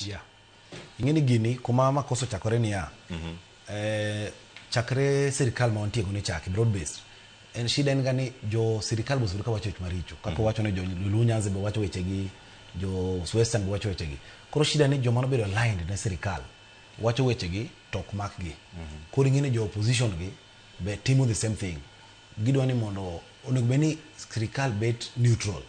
Yeah. Ing'e ni gini kuma makosa ochakore niya, chakre sirikal ma wantie go ni chaki broad based. En shida en ga ni jo sirikal be osebedo ka wacho weche maricho. Kaka wacho ni jo Luo Nyanza be wacho wechegi, jo Western be wacho wechegi. Koro shida ni joma nobedo aligned ne sirikal wacho wechegi to ok makgi. Koro ing'e ni jo opposition gi be timo the same thing. Gidwa ni mondo onego bed ni sirikal bet neutral.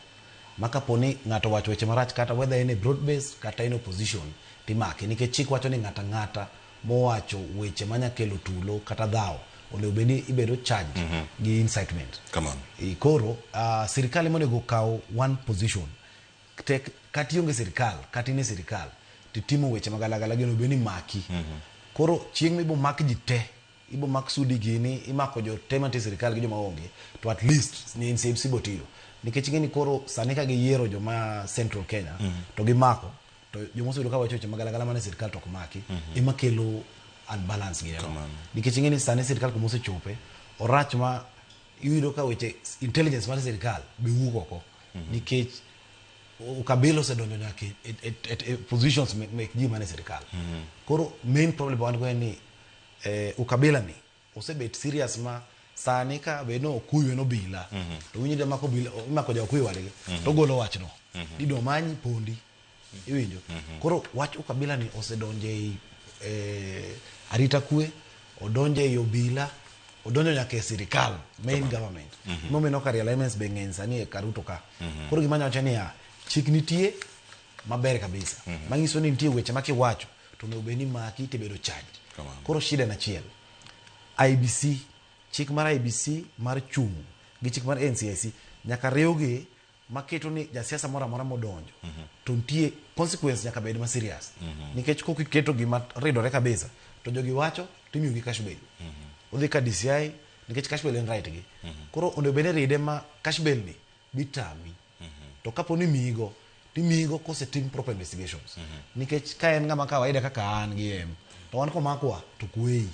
Ma kapo ni ng'ato owacho weche marach kata whether en e broad base kata en opposition timake nikech chik wacho ni ng'ata ng'ata mowacho weche manya kelo tulo kata dhawo onego bed ni ibedo charged gi incitement. Kamano. Koro sirikal ema onego okaw one position. Tek kata ionge sirikal kata in e sirikal titimo weche magalagala gi onego bed ni maki. Koro chieng' mibo mak ji te ibo mak Sudi gini imako jo te mantie e sirikal gi joma onge to at least ni NCIC bo tiyo nikech ing'e ni koro sani ka giyiero joma Central Kenya to gimako to joma osebedo ka wacho weche magalagala mana e sirikal to ok maki ema kelo unbalance gi eno nikech ing'e ni sani sirikal kuma osechope orach ma iyudo ka weche intelligence mar sirikal be wuok oko nikech ukabila osedonjo nyaka e positions mek ji mane sirikal. Koro main problem wan go en ni ukabila ni osebet serious ma sani ka bed ni okuyu en obila to winjo mako obila imako ja okuyu wadgi to golo wachno dido manyi pondi iwinjo. Koro wach ukabila ni osedonjo ei arita kwe, odonjo ei obila, odonjo nyaka e sirikal main government. Emomiyo ineno ka realignments be ng'eny sani e Karuto ka. Koro gima anyalo wacho niya, chik nitie maber kabisa manyiso ni nitie weche ma kiwacho to onego bed ni maki tibedo charged. Koro shida en achiel, IBC, chik mar IBC mar chung' gi chik mar NCIC nyaka riwgi maketo ni jasiasa moro amora modonjo to nitie consequence nyaka bed ma serious nikech kok iketo gima ridore kabisa to jogi wacho timiyo gi cash bail odhi ka DCI nikech cash bail en right gi. Koro onego bed ni ride ma cash bail ni bitami to kapo ni miyigo timiyigo kosetim proper investigations nikech ka en ng'ama kawaida kaka an gi em to wan komakwa to kweyi,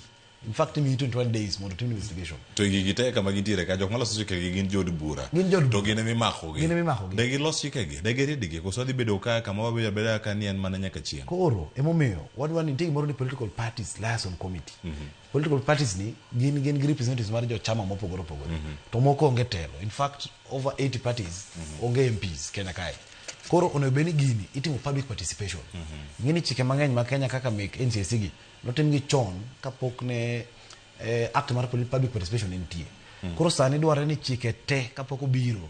in fact imiyi 21 days mondo otim investigation. To gigi te kama gintiere ka jok maloso chikegi gin jood bura. Gin jood To gin ema imakogi. Gin ema imakogi. De gilos chikegi, de giridgi, koso dhi bedo ka kama wabedo abeda ka ni en mana nyaka chieng'. Koro emomiyo wadwa ni nitie gimoro ni political parties liaison committee. Political parties ni gin gi representatives mar jochama mopogore opogore to moko onge telo. In fact over 80 parties onge MPs Kenya kae. Koro onego bed ni gini itimo public participation. Ing'e ni chike mang'eny ma Kenya kaka mek NCIC gi notim gi chon kapok ne act mar public participation ne nitie. Koro sani dwarore ni chike te kapok obiro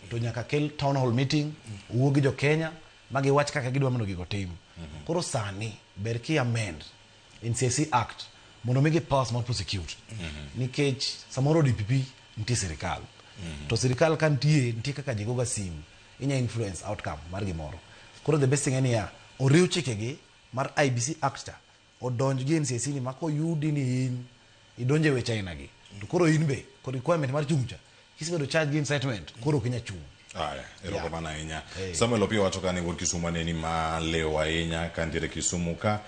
to nyaka kel town hall meeting owuo gi jo Kenya ma giwach kaka gidwa mondo gigo tim. Koro sani ber ki amend NCIC Act mondo migi powers mar prosecute nikech samoro DPP nitie sirikal to sirikal ka nitie nitie kaka ji goga sim inya influence outcome mar gimoro. Koro the best thing en niya oriw chikegi mar IBC Act cha odonj gi NCIC ni ma koyudi ni in idonjo e weche aina gi to koro in be kod requirement mar chung' cha kisebedo charged gi incitement koro ok inya chung'. Aya, erokamano ahinya. Samuel Opiyo wacho ka ni wuod Kisumu aneni malew ahinya ka nitiere Kisumu ka.